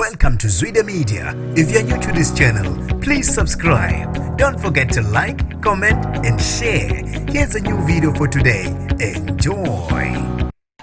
Welcome to Zwida Media. If you're new to this channel, please subscribe. Don't forget to like, comment, and share. Here's a new video for today. Enjoy.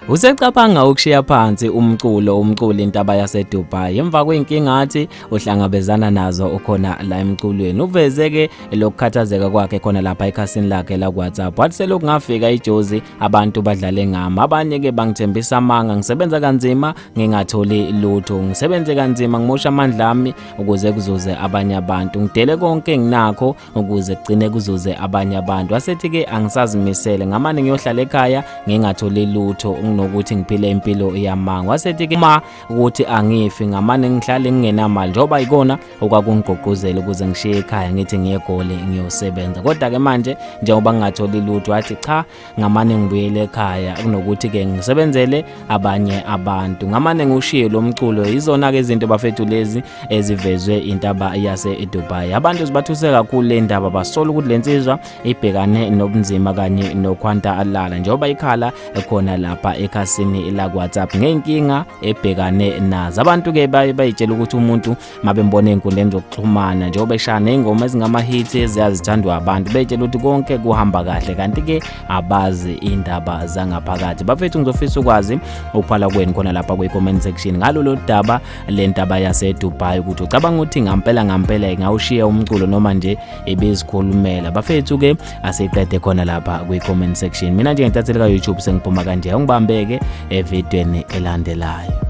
Usecabanga ukushiya phansi umculo umculi Intaba yaseDubai emva kwey'nkinga athi uhlangabezana nazo ukhona la emculweni. Uveze-ke lokukhathazeka kwakhe khona lapha ekhasini lakhe la ku-WhatsApp. Wathi selokhu ngafika eJozi abantu badlale ngami. Abanye-ke bangithembisa amanga, ngisebenza kanzima ngingatholi lutho. Ngisebenze kanzima ngimosha amandla ami ukuze kuzuze abanye abantu. Ngidele konke enginakho ukuze kugcine kuzuze abanye abantu. Wasethi-ke angisazimisele ngamane ngiyohlala ekhaya ngingatholi lutho kunokuthi ngiphile impilo yamanga. Wasethi-ke uma ukuthi angifi ngamane ngihlale ngingenamali njengoba ikona okwakungigqugquzela ukuze ngishiye ekhaya ngithi ngiye eGoli ngiyosebenza. Kodwa-ke manje njengoba ngingatholi lutho wathi cha ngamane ngibuyele ekhaya kunokuthi-ke ngisebenzele abanye abantu ngamane ngiwushiye lo mculo. Yizona-ke izinto bafethu lezi ezivezwe intaba yase-Dubai. Abantu zibathuse kakhulu le ndaba, basola ukuthi le nsizwa ibhekane nobunzima kanye nokhwantalala njengoba ikhala khona lapha ekhasini la-WhatsApp ngey'nkinga ebhekane nazo. Abantu-ke baye bayitshela ukuthi umuntu mabembona ey'nkundleni zokuxhumana njengoba eshaya ney'ngoma ezingama-hit eziyazithandwa abantu, beyitshela ukuthi konke kuhamba kahle, kanti-ke abazi indaba zangaphakathi. Bafethu, ngizofisa ukwazi ukuphala kwenu khona lapha kwi-comment section ngalolu daba lentaba yaseDubai, ukuthi ucabanga ukuthi ngampela ngampela ingawushiya umculo noma nje ibizikhulumela. Bafethu-ke, asiqede khona lapha kwi-comment section. Mina nje ngentatheli ka-YouTube sengiphuma kanje, ungibambeke evidweni elandelayo.